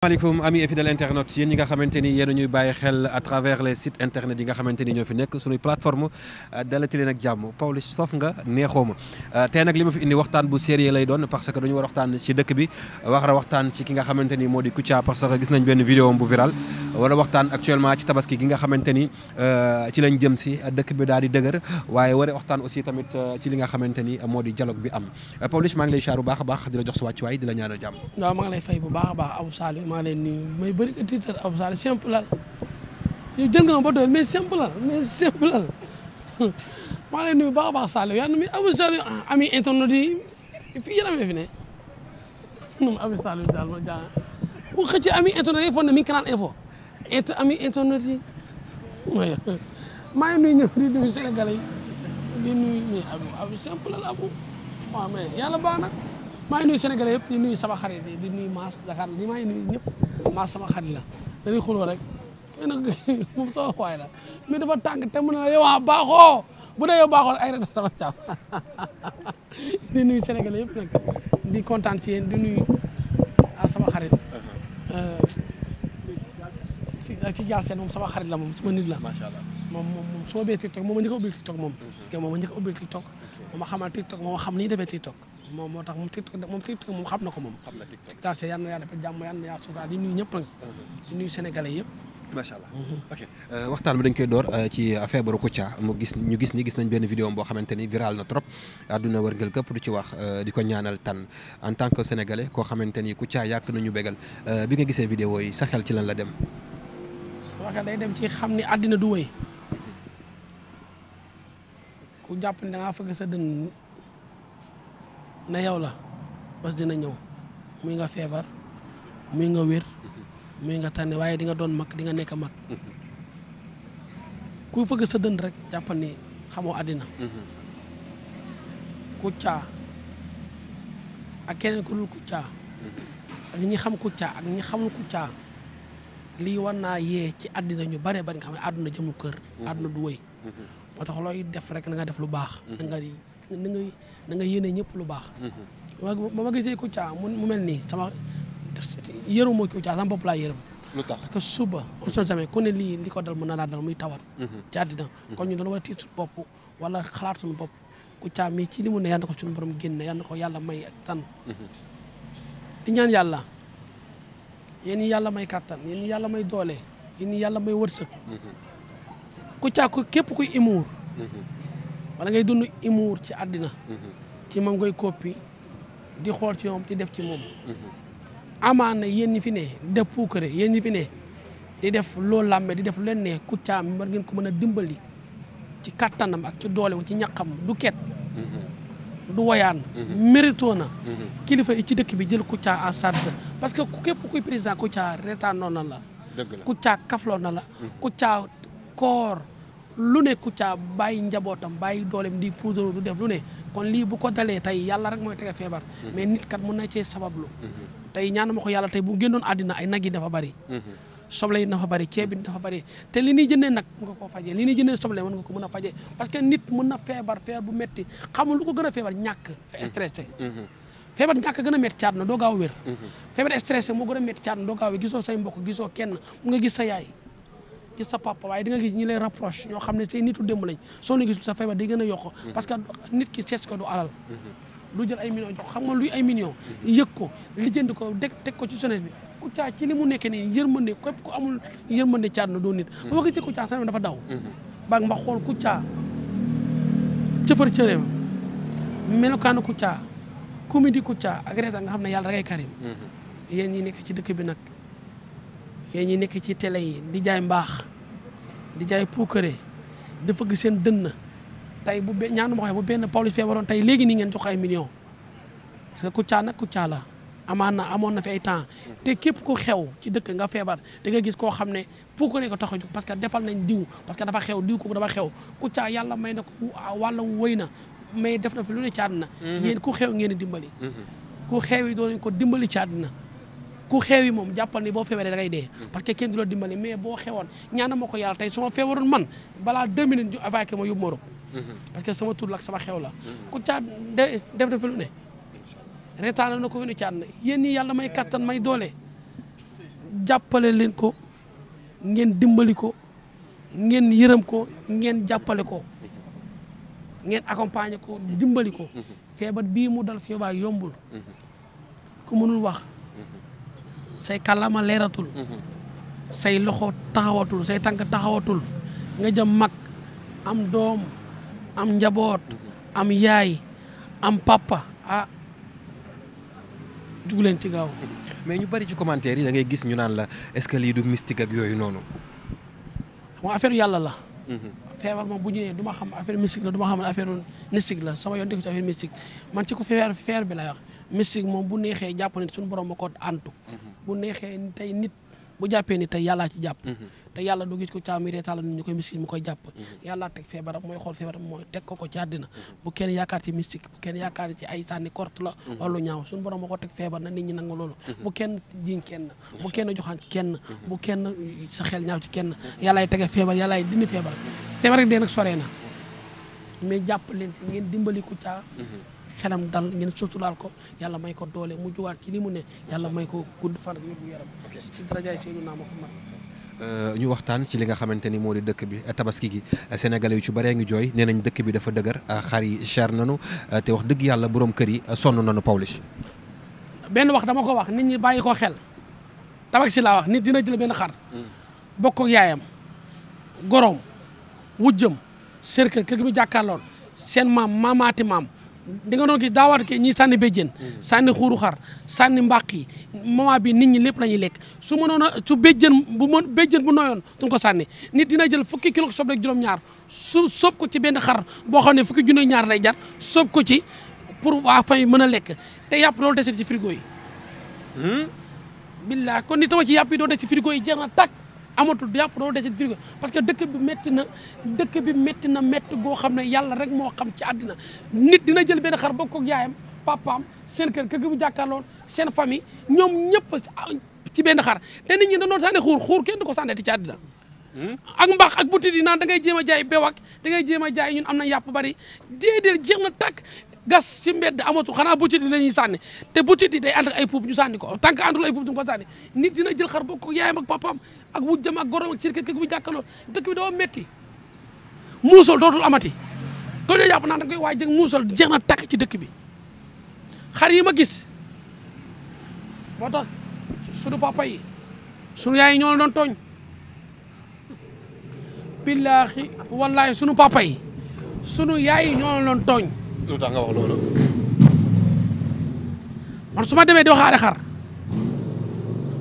maaleykum amis et fidèles internautes yéen ñi nga xamante ni yéen ñuy bàyyi xel à travers les sites internet yi nga xamante ni ñoo fi nekk suñuy plateforme dalati leen ak jàmm Pawlish soof nga neexoo ma tey nag li ma fi indi waxtaan bu sérieux lay doon parce que dañu war a waxtaan ci dëkk bi war a waxtaan ci ki nga xamante ni moo di Kouthia parce que gis nañ benn vidéo bu viral wala waxtaan actuellement ci tabaski gi nga xamante ni ci lañ jëm si dëkk bi daal di dëgër waaye war a waxtaan aussi tamit ci li nga xamante ni moo di dialogue bi am Pawlish maa ngi lay xaar bu baax a baax di la jox sa wàccuwaay di la ñaanal jàmm. waaw maa ngi lay fay bu baax a baax Abou Saliou maa leen nuyu may bëri nga tiitar Abou Saliou simple la yow jël nga ma ba doon mais simple la maa leen nuyu baax a baax Saliou yaa ngi nuyu Abou Saliou ami internet yi fii yéen a fi ne ñoom Abou Saliou daal ma jaa bu xëcc ami internet yi foog ne mi ngi Canal Info ami internet yi mooy maa ngi nuyu ñëpp di nuyu Sénégalais yi di nuyu mais Abou simple la Abou waaw mais yàlla baax na maa ngi nuyu Sénégalais yëpp di nuyu sama xarit yi di nuyu Mass Dakar di maa ngi nuyu ñëpp Mass sama xarit la dañuy xuloo rek mais nag moom soo waay la mais dafa tàng te mu ne la yow baaxoo bu dee yow baaxoo ay rek dafa caaf di nuyu Sénégalais yëpp nag di kontaan ci yéen di nuyu sama xarit ci jaar seen moom sama xarit la moom sama nit la macha allah moom soo bee TikTok moom ma njëkk a ubbil TikTok moom moom ma njëkk a ubbil TikTok moom ma xamal TikTok moom xam ni defee TikTok moom moo tax moom TikTok moom xam na ko moom. xam na TikTok daal te yal na yàlla defal jàmm yal na yàlla sutura di nuyu ñëpp nag. di nuyu sénégalais yëpp. macha allah ok waxtaan bi dañ koy door ci feebaru Kouthia ñu gis nañ benn vidéo boo xamante ni viral na trop àdduna wërngël këpp du ci wax di ko ñaanal tan en tant que sénégalais koo xamante ni Kouthia yàgg nañu bégal bi nga gisee vidéo yi sa xel ci lan la dem. waxee day dem ci xam ni àddina du wéy ku jàpp ne da ngaa fëgg sa dënn na yow la bés dina ñëw muy nga feebar muy nga wér muy nga tànne waaye di nga doon mag di nga nekk mag ku fëgg sa dënn rek jàpp ni xamoo àddina Kouthia ak keneen ku dul Kouthia ak ñi xam Kouthia ak ñi xamul Kouthia lii war naa yee ci àddina ñu bare bari nga xam ne àdduna jëmul kër àdduna du wéy moo tax looy def rek na nga def lu baax na nga yéene ñëpp lu baax ba ma gisee Kouthia mu mel nii sama yërëm moo Kouthia sama bopp laa yërëm lu tax parce que suba on sait jamais ku ne lii li ko dal mën na laa dal muy tawat ci àddina kon ñu doon war a tiit suñu bopp wala xalaat suñu bopp Kouthia mii ci li mu ne yal na ko suñu borom génne yal na ko yàlla may ak tan di ñaan yàlla yéen ñi yàlla may kàttan yéen ñi yàlla may doole yéen ñi yàlla may wërsëg Kouthia ku képp kuy humour wala ngay dund humour ci àddina ci moom ngay koppi di xool ci moom di def ci moom amaana yéen ñi fi ne di def puukare yéen ñi fi ne di def loolu làmbe di def lu leen ne Kouthia mi war ngeen ko mën a dimbali ci kattanam ak ci dooleem ci ñaqam du ket du woyaan mérito na kilifa yi ci dëkk bi jël Kouthia en charge parce que képp kuy président Kouthia reetaanoon na la Kouthia kafloo na la Kouthia koor lu ne Kouthia bàyyi njabootam bàyyi dooleem di poudre du def lu ne kon lii bu ko dalee tey yàlla rek mooy tege feebar mais nit kat mun na cee sabablu tey ñaan ma ko yàlla tey bu génnoon àddina ay nag yi dafa bari soble yi dafa bari ceeb yi dafa bari te li ñuy jëndee nag mën nga koo fajee li ñuy jëndee soble mën nga ko mën a fajee parce que nit mën na feebar bu metti xamul lu ko gën a feebar ñàkk stressé feebar ñàkk gën a metti ci àdduna doo gaaw wér feebar stressé moo gën a metti ci àdduna doo gaaw wér gisoo say mbokk gisoo kenn mu nga gis sa yaay gis sa papa waaye di nga gis ñi lay rapproche ñoo xam ne say nitu démb lañ soo ne gisul sa feebar day gën a yokk parce que nit ki seet ko du alal du jël ay millions jox xam nga luy ay millions yëg ko lijjanti ko teg ko ci jeunesse bi Kouthia ci li mu nekkee nii yërmande képp ku amul yërmande ci àdduna doo nit ba ma gisee Kouthia sa dafa daw baag ma xool Kouthia cëfar cëreem melokaanu Kouthia comédie Kouthia ak reeta nga xam ne yàlla rek ay karim yéen ñi nekk ci dëkk bi nag yéen ñi nekk ci télé yi di jaay mbaax di jaay puukare di fëgg seen dënn tey bu ñaanu ma waxee bu benn Pawlish feebaroon tey léegi nii ngeen jox ay millions parce que Kouthia nag Kouthia la amoon na fi ay temps te képp ku xew ci dëkk nga feebar da nga gis koo xam ne puukare ko tax a jóg parce que defal nañ diw parce que dafa xew diw ko dafa xew Kouthia yàlla may na ko wàlla wëy na mais def na fi lu ne ci àddina yéen ku xew ngeen di dimbali ku xew yi doon ko dimbali ci àddina ku xew yi moom jàppal ni boo feebaree da ngay dee parce que kenn du la dimbali mais boo xewoon ñaana ma ko yàlla tey su ma feebaroon man balaa 2 minutes ñu évacué ma yóbbu ma Europe parce que sama tur la ak sama xew la Kouthia def na fi lu ne reetaana na ko fi nu ci àdduna yéen ñi yàlla may kattan may doole jàppale leen ko ngeen dimbali ko ngeen yërëm ko ngeen jàppale ko ngeen accompagner ko dimbali ko feebar bii mu dal feebar yombul ku mënul wax say kàllaama leeratul say loxo taxawatul say tànk taxawatul nga jëm mag am doom am njaboot am yaay am papa dugg leen ci gaaw. mais ñu bari ci commentaire yi da ngay gis ñu naan la est-ce que lii du mystique ak yooyu noonu. xam nga affaire yàlla la. feebar moom bu ñëwee du ma xam affaire mystique la du ma xam affaire mystique la sama yoon dégg ci affaire mystique man ci ku feebar bi la wax mystique moom bu neexee jàpp ne suñu borom ma ko antu. bu neexee tey nit bu jàppee ni tey yàllaa ci jàpp. te yàlla du gis ko caami reetaala nit ñu koy mystique mu koy jàpp. yàllaa teg feebaram mooy xool feebaram mooy teg ko ci àddina bu kenn yaakaar ci mystique bu kenn yaakaar ci ay sànni korte la wala lu ñaaw suñu borom ma ko teg feebar na nit ñi nangu loolu bu kenn jiñ kenn bu kenn joxaan ci kenn bu kenn sa xel ñaaw ci kenn yàllaay tege feebar yàllaay dindi feebar rek dee nag soree na mais jàpp leen ci ngeen dimbali ku caa xelam dal ngeen suturaal ko yàlla may ko doole mu juwaat ci li mu ne yàlla may ko gudd fan ak wér gu yaram ci darajaay Seydina Muhammad ñu waxtaan ci li nga xamante ni moo di dëkk bi tabaski gi sénégalais yu ci bëree ngi jooy nee nañ dëkk bi dafa dëgër xar yi cher nanu te wax dëgg yàlla borom kër yi sonn nanu Pawlish. benn wax dama ko wax nit ñi bàyyi ko xel tabaski laa wax nit dina jël benn xar bokk ak yaayam goroom wujjëm kër gi mu jàkkaarloon seen maamaati maam di nga doon gis daawaat ke ñii sànni béjjén sànni xuuru xar sànni mbàq yi moment bi nit ñi lépp la ñuy lekk su mënoon a su béjjén bu nooyoon duñ ko sànni nit dina jël fukki kilo soble ak juróom-ñaar su soob ko ci benn xar boo xam ne fukki junne ñaar lay jar soob ko ci pour waa fay mën a lekk te yàpp loolu desit ci frigo yi billaay kon ni tawa ci yàpp yi doo des ci frigo yi jeex na tàkk amatul yàpp doo des ci frigo parce que dëkk bi métti na métti goo xam ne yàlla rek moo xam ci àddina nit dina jël benn xar bokk ak yaayam papaam seen kër gi bu jàkkaarloon seen famille ñoom ñëpp ci benn xar te nit ñi dañoo sànni xuur kenn du ko sànneti ci àddina ak mbax ak butit yi naan da ngay jéem a jaay bewak da ngay jéem a jaay ñun am na yàpp bari déedéet jeex na tàkk gas ci mbedd amatul xanaa butit yi la ñuy sànni te butit yi day ànd ak ay puub ñu sànni ko tant que àndul ay puub du ko sànni nit dina jël xar bokk ak yaayam ak papaam ak wujjam ak gorom ak ci kër gi bu jàkkaarloo dëkk bi dafa metti muusal dootul amati ko ñoo jàpp naan da koy waay jëg muusal jeex na tàkk ci dëkk bi xar yi ma gis moo tax sunu papa yi sunu yaay yi ñoo doon tooñ billaahi wallaahi sunu papa yi sunu yaay yi ñoo doon tooñ lu tax nga wax loolu man su ma demee di waxaale xar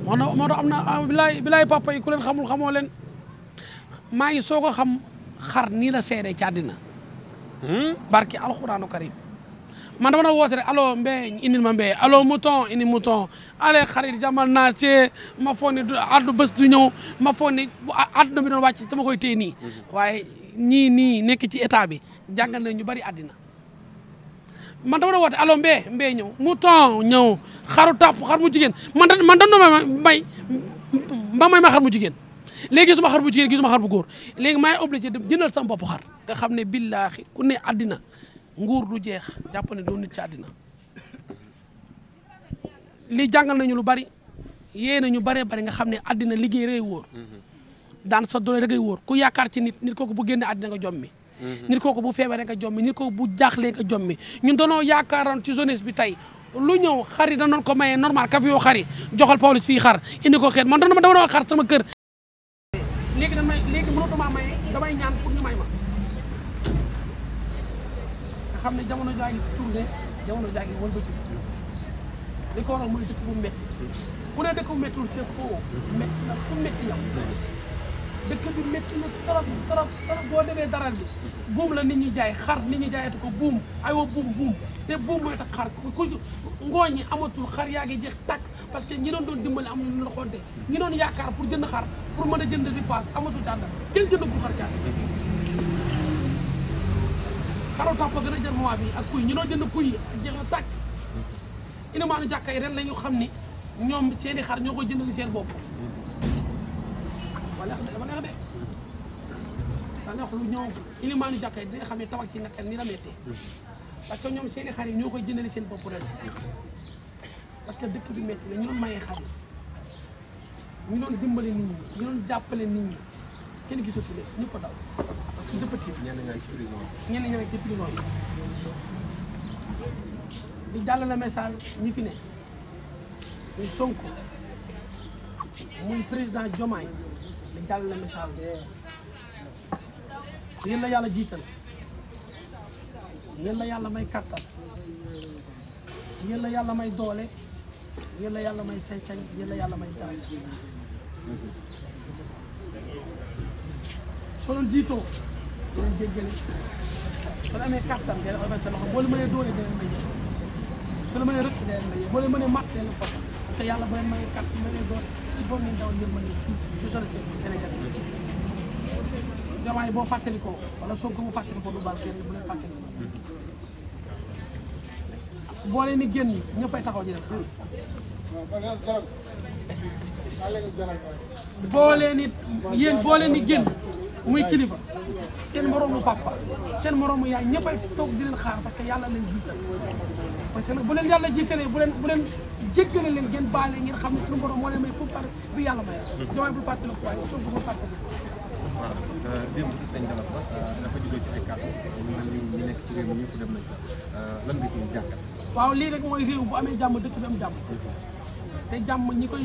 moo tax am na bilaay papa yi ku leen xamul xamoo leen maa ngi soog a xam xar nii la seede ci àddina barki alxuraanu karim man dama na woote rek allo mbee indil ma mbee allo mouton indi mouton ale xarit jamal naa see ma foog ni addu bés du ñëw ma foog ni adduna bi doon wàcc dama koy téye nii waaye ñii nii nekk ci état bi jàngal nañ ñu bari àddina man dama na woote allo mbee ñëw mouton ñëw xaru tàpp xar mu jigéen man doon may ma xar mu jigéen léegi gisuma xar bu jigéen gisuma xar bu góor léegi maay obligé dem jëndal sama bopp xar nga xam ne billaahi ku ne àddina nguur du jeex jàpp ne doo nit ci àddina li jàngal nañu lu bari yée nañu baree bari nga xam ne àddina liggéey rek wóor daan sa doole rek ay wóor ku yaakaar ci nit kooku bu génne àddina nga jommi nit kooku bu feebaree nga jommi nit kooku bu jaaxlee nga jommi ñun danoo yaakaaroon ci jeunesse bi tey lu ñëw xar yi danoon ko mayee normal kaf yoo xar yi joxal Pawlish fii xar indi ko xeet man dama doon xar sama kër léegi mënatuma maye damay ñaan pour ñu may ma nga xam ne jamono jaa ngi tourné jamono jaa ngi wëlbati li ko waral mooy dëkk bu métti ku ne dëkk bu méttiwul c'est faux métti na fu métti yam dëkk bi métti na trop boo demee daral bi buum la nit ñi jaay xar nit ñi jaayatu ko buum aywa buum te buum mooy tax xar ku ngooñ ñi amatul xar yaa ngi jeex tàkk parce que ñi doon dimbali amuñu lu la xonte ñi doon yaakaar pour jënd xar pour mën a jënd ripaas amatul jànd kenn jënd bu xar jànd xaru tàpp gën a jël moment bi ak kuy ñi doon jënd kuy jeex na tàkk inimaanu jàkka yi ren la ñu xam ni ñoom seeni xar ñoo koy jënd li seen bopp wala dama neex de da nga wax lu ñëw inimaanu jàkka yi di nga xam ne tabax ci naka ni la mettee parce que ñoom seeni xar yi ñoo koy jëndali seen bopp ren parce que dëkk bi métti la ñu doon mayee xar yi ñu doon dimbale nit ñi ñu doon jàppale nit ñi kenn gisatu leen ñëpp a daw parce que ñëpp a tiit. ñenn ñaa ngi ci prison di jàllale message ñi fi ne muy Sonko muy président Diomaye di jàllale message yéen la yàlla jiital yéen la yàlla may kattan yéen la yàlla may doole yéen la yàlla may sañ-sañ yéen la yàlla may daraja soo doon jiitoo dinañ jéggale soo leen amee kattan ngeen oyof sa loxo boo leen mënee doole dinañ may yëg soo leen mënee rëkk dinañ may yëg boo leen mënee mat dinañ ko parce que yàlla bu leen may kattan mënee doole il faut ngeen dawal yërmande ci société Sénégal Diomaye boo fàttalikoo wala Sonko bu fàttalikoo du bal kenn bu leen fàttalikoo boo leen di génn ñëppay taxaw ji def boo leen di yéen boo leen di génn muy kilifa seen moroomu papa seen moroomu yaay ñëppay toog di leen xaar parce que yàlla leen jiital parce que nag bu leen yàlla jiitalee bu leen jéggale leen ngeen baale ngeen xam ne suñu borom moo leen may pour par bi yàlla may Diomaye bu fàttaliku waaye Sonko bu fàttaliku. waaw démb gis nañ dara dafa jógee ci ay kàddu ñu nekk ci réew mi ñëpp dem nañ ko lan nga ciy jàngat. waaw lii rek mooy réew bu amee jàmm dëkk bi am jàmm te jàmm ñi koy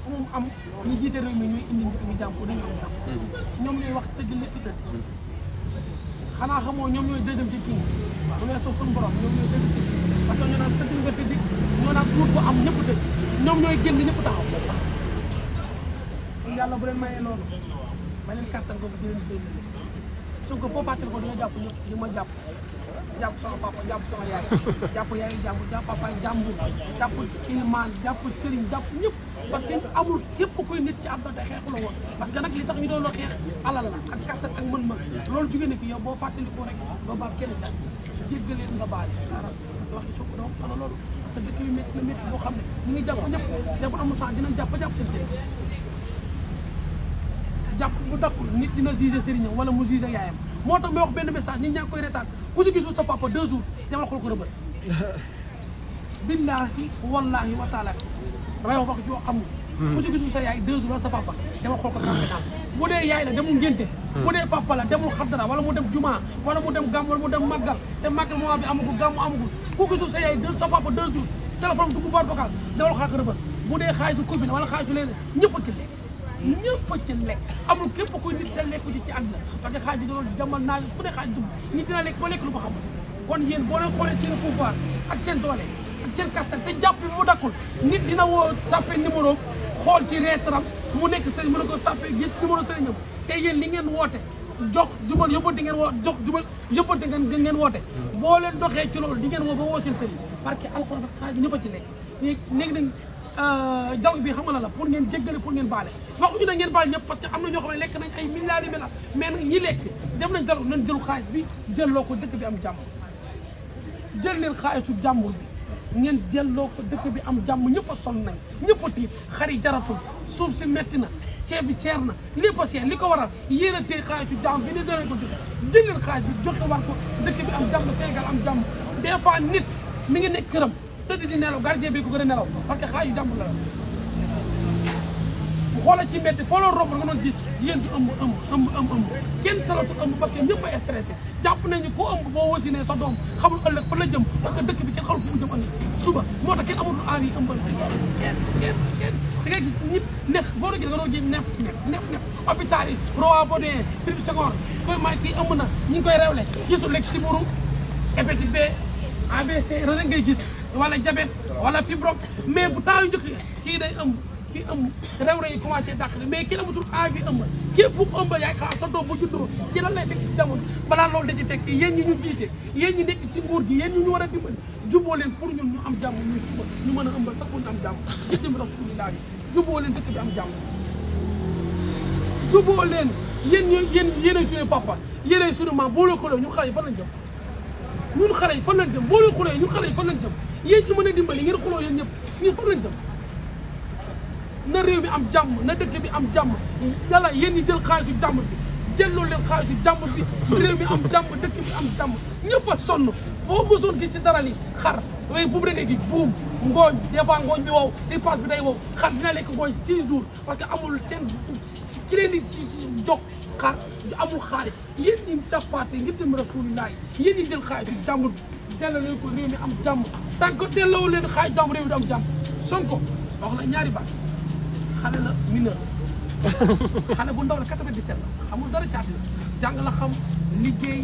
moom am ñi jiite réew mi ñooy indi dëkk bi jàmm pour dañu am jàmm ñoom ñooy wax tëgg lépp tëdd xanaa xamoo ñoom ñooy dëggam ci kii bu weesoo suñu borom ñoom ñooy dëgg ci kii parce que ñoo naan tëgg nga tëdd ñoo naan tuut bu am ñëpp tëdd ñoom ñooy génn ñëpp taxaw kon yàlla bu leen mayee loolu ba leen kàttan ko di leen génn su ko boo fàttali ko dañoo jàpp ñëpp di ma jàpp sama papa jàpp sama yaay jàpp yaay jàmbur jàpp papa jàmbur jàpp ilimaan jàpp sëriñ jàpp ñëpp parce que amul képp kuy nit ci àdduna te xeexu la woon parce que nag li tax ñu doon loo xeex alal la ak kàttan ak mën-mën loolu jóge na fi yow boo fàttalikoo rek doo baal kenn ca jéggaleen nga baal dara wax ci sukk dama solo loolu parce que dëkk yu métti na métti boo xam ne ñu ngi jàpp ñëpp te bu amul sax dinañ jàpp seen sëriñ jàpp bu dakkul nit dina jugé sëriñam wala mu jugé yaayam moo tax may wax benn message nit ñaa ngi koy retaan ku ci gisul sa papa 2 jours demal xool ko rëbës billaahi wallaahi wa taala damay wax joo xamul ku ci gisul sa yaay 2 jours wala sa papa demal xool ko campénal bu dee yaay la demul ngénte bu dee papa la demul xaddara wala mu dem juma wala mu dem gàmm wala mu dem màggal te màggal moo bi amagul gàmmu amagul ku gisul sa yaay sa papa 2 jours téléphone du boîte vocale demal xool ko rëbës bu dee xaalisu commune wala xaalisu leen ñëpp a ci lekk ñëpp a ci lekk amul képp kuy nit te lekku ci àdduna parce que xaaj bi doon jamal naa fu ne xaaj dugg nit dina lekk ba lekk lu ko xamul kon yéen boo leen xoolee seen pouvoir ak seen doole ak seen kattan te jàpp bi mu dakkul nit dina woo tapé numéro xool ci reetaram mu nekk sëriñ mu ne ko tapé gis numéro sëriñam te yéen li ngeen woote jox jubal yóbbante ngeen woo jox jubal yóbbante ngeen woote boo leen doxee ci loolu di ngeen woo ba woo seen sëriñ parce que alxuraan xaaj ñëpp a ci lekk léegi nag dialogue bi xam nga la pour ngeen jéggale pour ngeen baale waxuñu ne ngeen baale ñëpp parce que am na ñoo xam ne lekk nañ ay milliards yi milliards mais nag ñi lekk dem nañ dialogue nañ jël xaalis bi jëlloo ko dëkk bi am jàmm jël leen xaalisu jàmbur bi ngeen jëlloo ko dëkk bi am jàmm ñëpp a sonn nañ ñëpp a tiit xar yi jaratul suuf si metti na ceeb bi seer na lépp a seer li ko waral yéen a téye xaalisu jàmm bi ni doon ko joxe jël leen xaalis bi joxe war ko dëkk bi am jàmm Sénégal am jàmm des fois nit mi ngi nekk këram tëdd di nelaw gardien bi ko gën a nelaw parce que xaaju jàmbur la bu xoolee ci mbedd foo loolu romb nga doon gis jigéen di ëmb kenn talatu ëmb parce que ñëpp a stressé jàpp nañu ko ëmb boo wasinee sa doom xamul ëllëg fa la jëm parce que dëkk bi kenn xamul fu mu jëm ëllëg suba moo tax kenn amatul envie ëmbal kenn da ngay gis nit neef boo doon gis nga doon gis neef hôpital yi Roi Baudouin Philippe Senghor koy may kii ëmb na ñi ngi koy réewle gisul lekk siburu hépatite B ABC rek ngay gis wala diabète wala fibrome mais bu temps yu njëkk kii day ëmb kii ëmb réew yi commencé dàq mais kii amatul envie ëmb képp bu ëmb yaay xalaat sa doom bu juddoo ci lan lay fekk ci jamono balaa loolu da ci fekk yéen ñi ñu jiite yéen ñi nekk ci nguur gi yéen ñi ñu war a dimbali juboo leen pour ñun ñu am jàmm ñu suba ñu mën a ëmbal sax pour ñu am jàmm ci dem rasulillah yi juboo leen dëkk bi am jàmm juboo leen yéenay suñu papa yéenay suñu maam boo leen xoolee ñun xale yi fan lañ jëm ñun xale yi fan lañ jëm boo leen xoolee ñun xale yi fan lañ jëm yéen ñu mën a dimbali ngeen xuloo yéen ñëpp ñun fan lañ jëm na réew mi am jàmm na dëkk bi am jàmm yàlla yéen ñi jël xaalisu jàmm bi jëlloo leen xaalisu jàmm bi réew mi am jàmm dëkk bi am jàmm ñëpp a sonn foo mësoon gis ci dara ni xar way buubu da ngay gis buum ngooñ des fois ngooñ bi wow ripaas bi day wow xar dina lekk ngooñ 6 jours parce que amul seen ki leen di jox xar amul xaalis yéen ñi tappaate ngir dem rasulillahi yéen ñi jël xaalis jàmbur delloo leen ko réew mi am jàmm tant que delloo leen xaalis jàmbur réew mi du am jàmm Sonko wax na ñaari baat xale la mineur xale bu ndaw la 97 la xamul dara ci àddina jàng la xam liggéey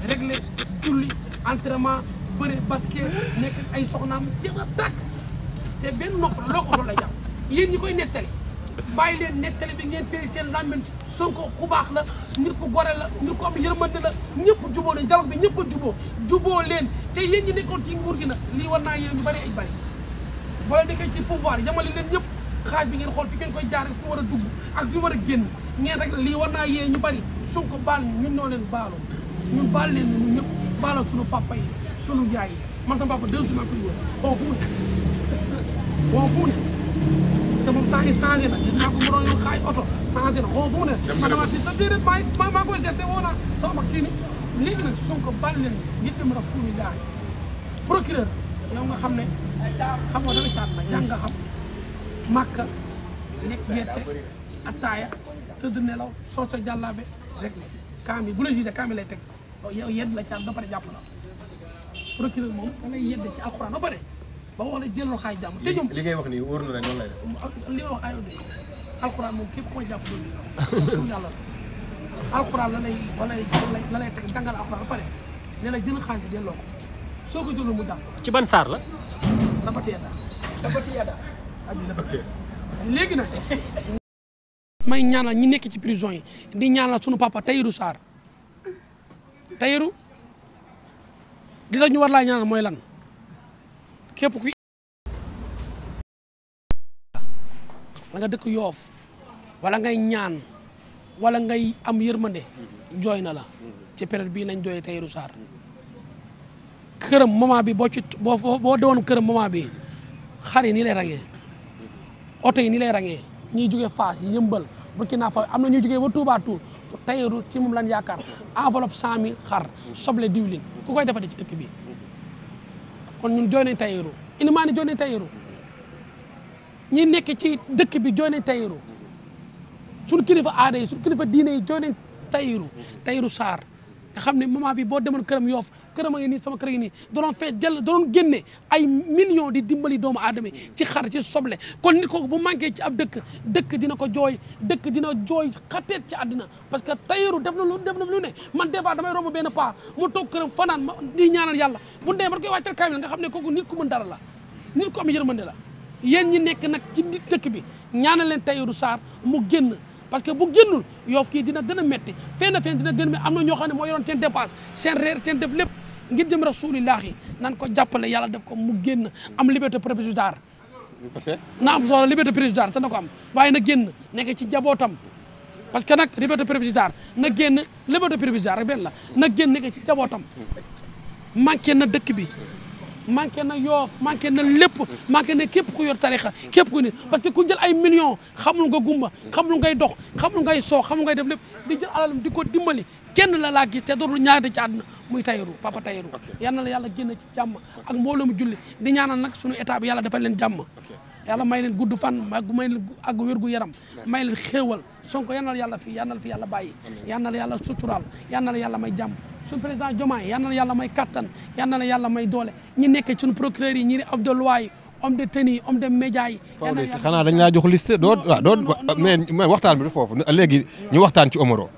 réglé julli entraînement bëre basket nekk ay soxnaam jéem a tàkk te benn nopp loo ko lay jàpp yéen ñi koy nettali bàyyi leen nettali bi ngeen téye seen làmmiñ Sonko ku baax la nit ku gore la nit ku am yërmande la ñëpp juboo leen dialogue bi ñëpp a juboo leen te yéen ñi nekkoon ci nguur gi nag lii war naa yéen ñu bëri ay bëri boo leen nekkee ci pouvoir yamale leen ñëpp xaaj bi ngeen xool fi ngeen koy jaar fi war a dugg ak fi war a génn ngeen rek lii war naa yee ñu bëri Sonko baal ñun ñoo leen baaloo ñun baal leen ñun ñëpp baaloo suñu papa yi suñu yaay yi man sama papa 2 jours maa koy wër xaw fu mu ne xaw fu mu ne te moom temps yi changé na gis naa ko mu doon yor xaaj oto changé na xaw fu mu ne man dama si sa déedéet maa koy seete woo naa sama mag si ni léegi nag Sonko baal leen ngir dem rek fuumi daay procureur yow nga xam ne xam nga danga caat na jàng nga xam màkka lekk gerte attaaya tëdd nelaw soo sa jàllaabe rek ne kaam yi bu la gisee kaam yi lay teg yow yedd la caat ba pare jàpp la procureur moom da lay yedd ci alxuraan ba pare ba wax la jëloo xaay jàmm te ñoom li ngay wax nii wóor na la noonu lay def li ma wax ayoo de alxuraan moom képp koy jàpp doolu yàlla la alxuraan la lay teg jàngal alxuraan ba pare ne la jël xaaj bi delloo ko soo ko jëlul mu jàpp ci ban saar la dabati yada léegi nag may ñaanal ñi nekk ci prison yi di ñaanal sunu papa Tahirou Sarr Tahirou di la ñu war laa ñaanal mooy lan képp ku la nga dëkk Yoof wala ngay ñaan wala ngay am yërmande jooy na la ci période bii nañ jooyee Tahirou Sarr këram moment bi boo dewoon këram moment bi xar yi nii lay rangee oto yi nii lay rangee ñuy jógee Fass Yëmbal Burkina Faso am na ñuy jógee ba Touba Toul Tahirou ci moom lan yaakaar enveloppe 100 000 xar soble diwlin ku koy defati ci dëkk bi kon ñun jooy nañ Tahirou inimaani jooy nañ Tahirou ñi nekk ci dëkk bi jooy nañ Tahirou suñu kilifa aada yi suñu kilifa diine yi jooy nañ Tahirou Sarr nga xam ne moment bi boo demoon këram Yoof këram a ngi nii sama kër gi nii doon fees jël doon génne ay millions di dimbali doomu aadama yi ci xar ci soble kon nit kooku bu manqué ci ab dëkk dina ko jooy dëkk dina jooy xateet ci àddina parce que Tahirou def na lu ne man des fois damay romb benn paa mu toog këram fanaan ma di ñaanal yàlla bu ndee man koy wàccal kaamil nga xam ne kooku nit ku mën dara la nit ku am yërmande la yéen ñi nekk nag ci dëkk bi ñaanal leen Tahirou Sarr mu génn parce que bu génnul Yoof kii dina gën a métti fenn dina gën a métti am na ñoo xam ne moo yoroon seen dépense seen reer seen def lépp ngir jëm rasulillahi nan ko jàppale yàlla def ko mu génn am liberté provisoire na am solo liberté provisoire te na ko am waaye na génn nekk ci jabootam parce que nag liberté provisoire na génn liberté provisoire rek benn la na génn nekk ci jabootam manqué na dëkk bi manqué na Yoof manqué na lépp manqué na képp ku yor tarixa képp ku nit parce que ku jël ay millions xamul nga gumba xamul ngay dox xamul ngay soo xamul ngay def lépp di jël alalam di ko dimbali kenn la laa gis te dootul ñaari ci àdduna muy Tahirou papa Tahirou yal na la yàlla génn ci jàmm ak mbooloo mu julli di ñaanal nag suñu état bi yàlla defal leen jàmm yàlla may leen gudd fan may leen ak wér gu yaram may leen xéewal Sonko yal na la yàlla fi yàlla bàyyi yal na la yàlla suturaal yal na la yàlla may jàmm suñu président Diomaye yal na la yàlla may kattan yal na la yàlla may doole ñi nekk suñu procureur yi ñi ne Abdou Louaye homme de tenue homme de média yi xanaa dañ laa jox liste mais waxtaan bi du foofu léegi ñu waxtaan ci Omaro